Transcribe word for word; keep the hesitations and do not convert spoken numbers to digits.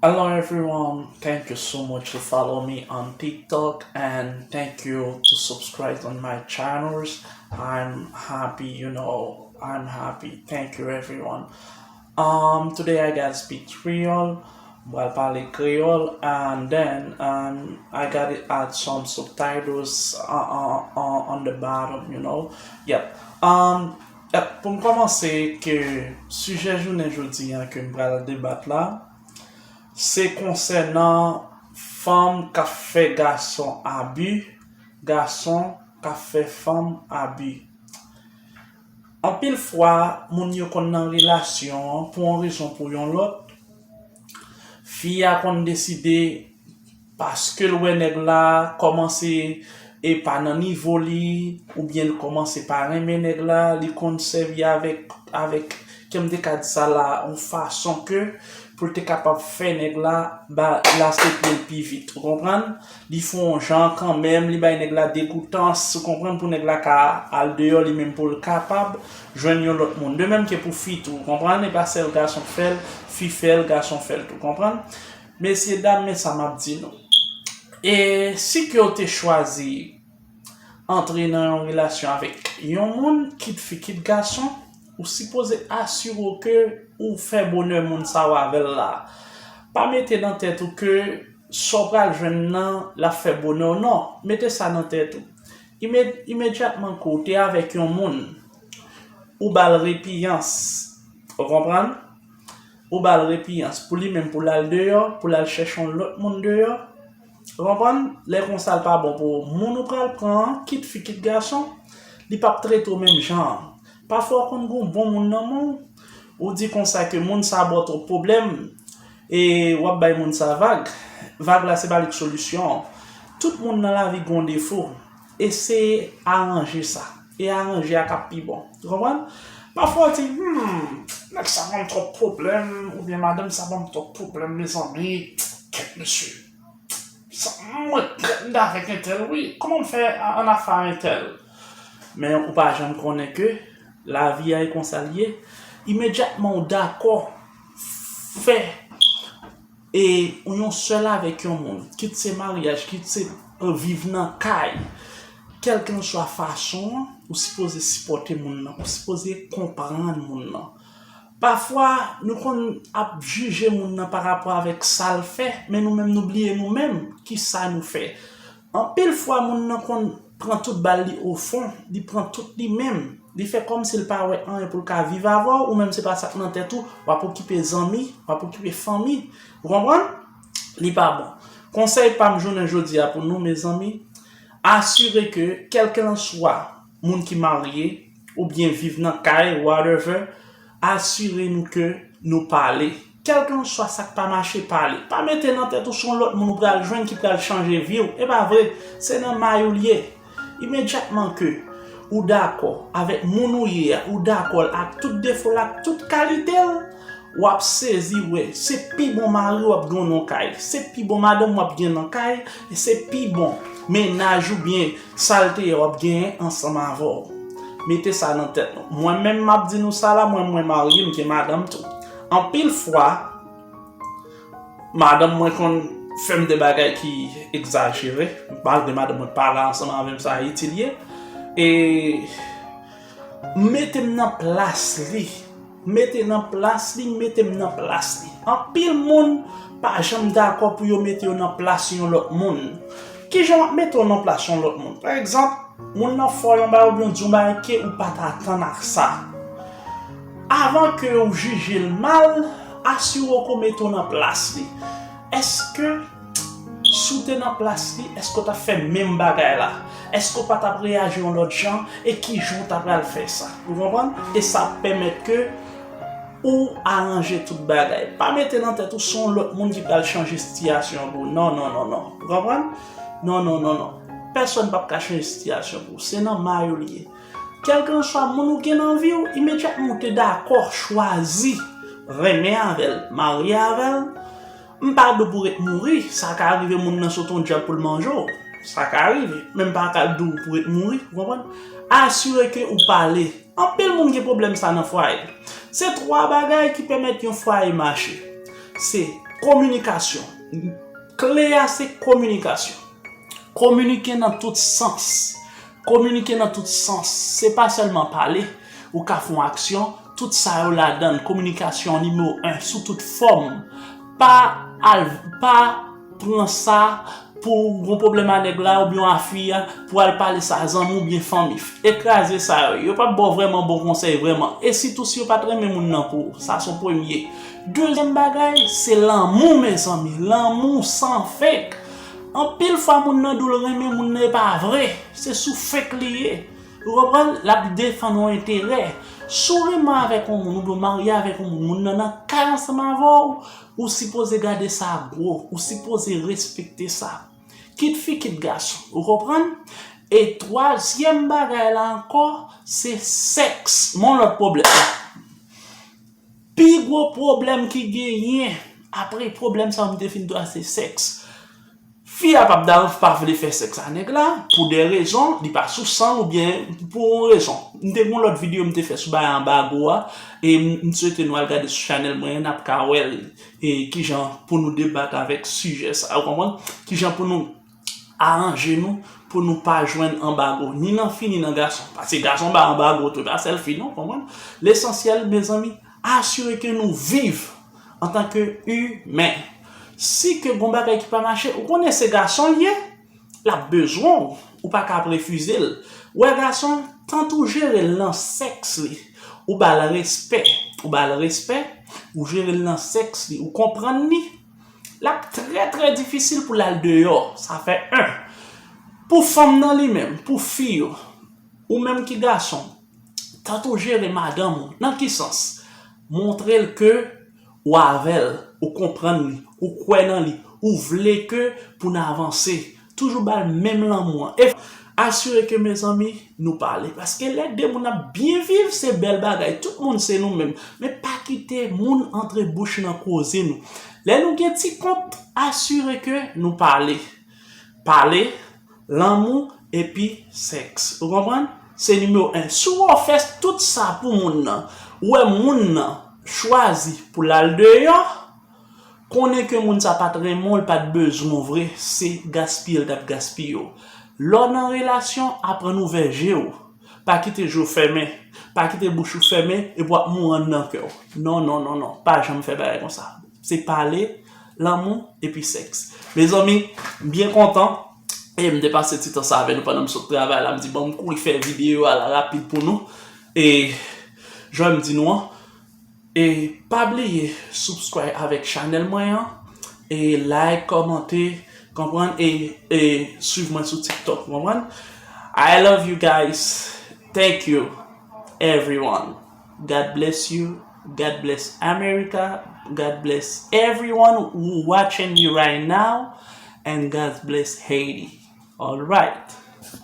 Hello everyone, thank you so much to follow me on TikTok and thank you to subscribe on my channels. I'm happy, you know, I'm happy. Thank you everyone. Um, today I gotta speak Creole. Mwen pale Creole and then um, I gotta add some subtitles uh, uh, uh, on the bottom, you know. Yep. Um, yep. Pou m kòmanse ke sijè jounen jodi an ke m pral debat la, se konsènan fanm k ap fè gason abi, gason k ap fè fanm abi. Anpil fwa, moun yo konn nan relasyon an pou yon rezon pou yon lòt. Fi a konn deside, paske l wè nèg la kòmanse e pa nan nivo li, oubyen l kòmanse pa renmen nèg la, li konn sèvi avèk, avèk, ke m te ka di sa la, yon fason ke pou l te kapab fè nèg la ba lase pye l pi vit. Ou konprann? Li fè yon jan kanmenm, li bay nèg la degoutans, ou konprann, pou nèg la ka al deyò li menm pou l kapab jwenn yon lòt moun. De menm ke pou fi tou, ou konprann? E pa sèl gason k fè l, fi fè l, gason fè l tou, konprann? Mesye dam, men sa m ap di nou. E si ke w te chwazi antre nan yon relasyon avèk yon moun, kit fi, kit gason, ou sipoze asire w ke ou fè bonè moun sa yo avè l la. Pa mete nan tèt ou ke sa w pral jwenn nan, l ap fè bonè w, non. Mete sa nan tèt ou. Ime- imedyatman ke w te avèk yon moun, ou ba l repiyans. Ou konprann? Ou ba l repiyans pou li menm, pou l al deyò, pou l al chèche yon lòt moun deyò. Ou konprann? Lè konsa, l pa bon pou ou. Moun ou pral pran an, kit fi, kit gason, li p ap trete w menm jan an. Pafwa, w konn gen yon bon moun nan men w, ou di konsa ke moun sa ba w twòp pwoblèm, e w ap bay moun sa vag. Vag la, se pa li k solisyon an. Tout moun nan lavi gen yon defo. Eseye aranje sa. E aranje a k ap pi bon. Ou konprann? Pafwa, w di, hmm, nèg sa ban m twòp pwoblèm, oubyen madanm sa ban m twòp pwoblèm, mezanmi. Kèt, mesye. Sa, mwen, m t avèk entèl, wi. Kòman m fè a- annafè a entèl? Men ou pa janm konnen ke lavi a e konsa l ye. Imedyatman w dakò fè e yon sèl avèk yon moun, kit se maryaj, kit se viv nan kay, kèlkenswa fason an, ou sipoze sipòte moun nan, ou sipoze konprann moun nan. Pafwa, nou konn ap jije moun nan pa rapò avèk sa l fè, men nou menm nou bliye nou menm, ki sa nou fè. Anpil fwa, moun nan konn pran tout bal li ofon, li pran tout li menm. Li fè kòmsi l pa wè anyen pou l ka viv avè w, ou menm se pa sa k nan tèt ou, w ap okipe zanmi, w ap okipe fanmi. Ou konprann? Li pa bon. Konsèy pa m jounen jodi a pou nou, mezanmi, asire ke, kèlkelanswa moun ki marye, oubyen viv nan kay, whatever, asire nou ke nou pale. Kèlkelanswa sa k pa mache, pale. Pa mete nan tèt ou se yon lòt moun ou pral jwenn ki pral chanje vi w. E pa vre, se nan may ou l ye. Imedyatman ke ou dakò avèk moun ou ye a, ou dakò l ak tout defo l, ak tout kalite l, w ap sezi wè se pi bon mari w ap gen nan kay, se pi bon madanm w ap gen nan kay, e se pi bon mennaj oubyen sa l te ye w ap genyen ansanm avè w. Mete sa nan tèt nou. Mwen menm m ap di nou sa la, mwen mwen marye, m gen madanm tou. Anpil fwa, madanm mwen konn fè m de bagay ki egzajere, malgre madanm mwen pa la ansanm avè m, sa itil ye. E mete m nan plas li. Mete nan plas li, mete m nan plas li. Anpil moun pa janm dakò pou yo mete yo nan plas yon lòt moun. Kijan w ap mete w nan plas yon lòt moun? Pa egzanp, moun nan fè w yon bagay oubyen di w yon bagay ke ou pa t atann ak sa. Avan ke w jije l mal, asire w ke w mete w nan plas li. Èske si w te nan plas li, èske w t ap fè menm bagay la? Èske w pa t ap reyaji yon lòt jan? E kijan w ta pral fè sa? Ou konprann? E sa ap pèmèt ke ou aranje tout bagay. Pa mete nan tèt ou se yon lòt moun ki pral chanje sitiyasyon an pou ou. Non, non, non, non. Ou konprann? Non, non, non, non. Pèsonn p ap ka chanje sitiyasyon pou ou. Se nan may ou l ye. Kèlkelanswa moun ou gen nan vi w, imedyatman ou te dakò, chwazi, renmen avè l, marye avè l, m pa di w pou ret mouri, sa ka rive moun nan sot yon dyab pou l manje w. Sa ka rive, men m pa ka di w pou ret mouri, ou konprann? Asire ke ou pale. Anpil moun gen pwoblèm sa nan fwaye. Se twa bagay ki pèmèt yon fwaye mache. Se Kominikasyon. Kle a se kominikasyon. Kominike nan tout sans. Kominike nan tout sans. Se pa sèlman pale, ou ka fè yon aksyon. Tout sa yo ladan l. Kominikasyon nimewo en sou tout fòm. Pa al, pa pran sa pou w gon pwoblèm a nèg la oubyen a fi a pou al pale sa zanmi oubyen fanmi. Ekraze sa yo. Yo p ap ba w vrèman bon konsèy vrèman. E sitou si yo pa t renmen moun nan pou ou. Sa se yon premye. Dezyèm bagay, se lanmou, mezanmi. Lanmou san fake. Anpil fwa, moun nan di w l renmen moun nan, e pa vre. Se sou fake li ye. Ou konprann? L ap defann yon enterè. Si w renmen avèk yon moun, oubyen w marye avèk yon moun, moun nan nan kay ansanm avè w, ou sipoze gade sa gwo, ou sipoze respekte sa. Kit fi, kit gason. Ou konprann? E twazyèm bagay la ankò, se sèks. Men yon lòt pwoblèm. Pi gwo pwoblèm ki genyen apre pwoblèm sa yo m te fin di w a se sèks. Fi a p ap da pa vle fè sèks a nèg la pou de rezon, li pa sou san l oubyen pou yon rezon. M te gen yon lòt videyo m te fè sou bagay anbago a, e m, m swete nou al gade sou chanèl mwen an, n ap ka wè l, e kijan pou nou debat avèk sijè sa, ou konprann? Kijan pou nou aranje nou pou nou pa jwenn anbago, ni nan fi, ni nan gason. Paske gason ba anbago tou, pa sèl fi non, konprann? Lesansyèl, mezanmi, asire ke nou viv antanke imen. Si ke gon bagay ki pa mache, ou konnen se gason l ye, l ap bezwen w, ou pa ka ap refize l. Ou wè gason, tann ou jere l nan sèks li, ou ba l respè, ou ba l respè, ou jere l nan sèks li, ou konprann li, l ap trè, trè difisil pou l al deyò. Sa fè en. Pou fanm nan li menm, pou fi yo, ou menm ki gason, tann ou jere madanm ou. Nan ki sans? Montre l ke ou avè l, ou konprann li, ou kwè nan li, ou vle ke pou n avanse. Toujou ba l menm lanmou an. E asire ke, mezanmi, nou pale. Paske lè de moun ap byen viv, se bèl bagay. Tout moun se nou menm. Men pa kite moun antre bouch nan koze nou. Lè nou gen ti kont, asire ke nou pale. Pale, lanmou, epi sèks. Ou konprann? Se nimewo en. Si w ofè tout sa pou moun nan, ou wè moun nan chwazi pou l al deyò, konnen ke moun sa pa t renmen w, l pa t bezwen w vre, se gaspiye l t ap gaspiye w. Lè w nan relasyon, aprann ouvè je w. Pa kite je w fèmen. Pa kite bouch ou fèmen epi w ap mouri anndan kè w. Non, non, non, non. Pa janm fè bagay konsa. Se pale, lanmou, epi sèks. Mezanmi, m byen kontan. E m te pase ti tan sa avè nou pandan m sot travay la. M di, bon, m kouri fè videyo a la rapid pou nou. E, jan m di nou an, e pa bliye subscribe avèk chanèl mwen an. E like, kòmante, konprann? E, e swiv mwen sou TikTok, konprann? I love you guys. Thank you, everyone. God bless you. God bless America. God bless everyone who watching me right now. And God bless Haiti. All right.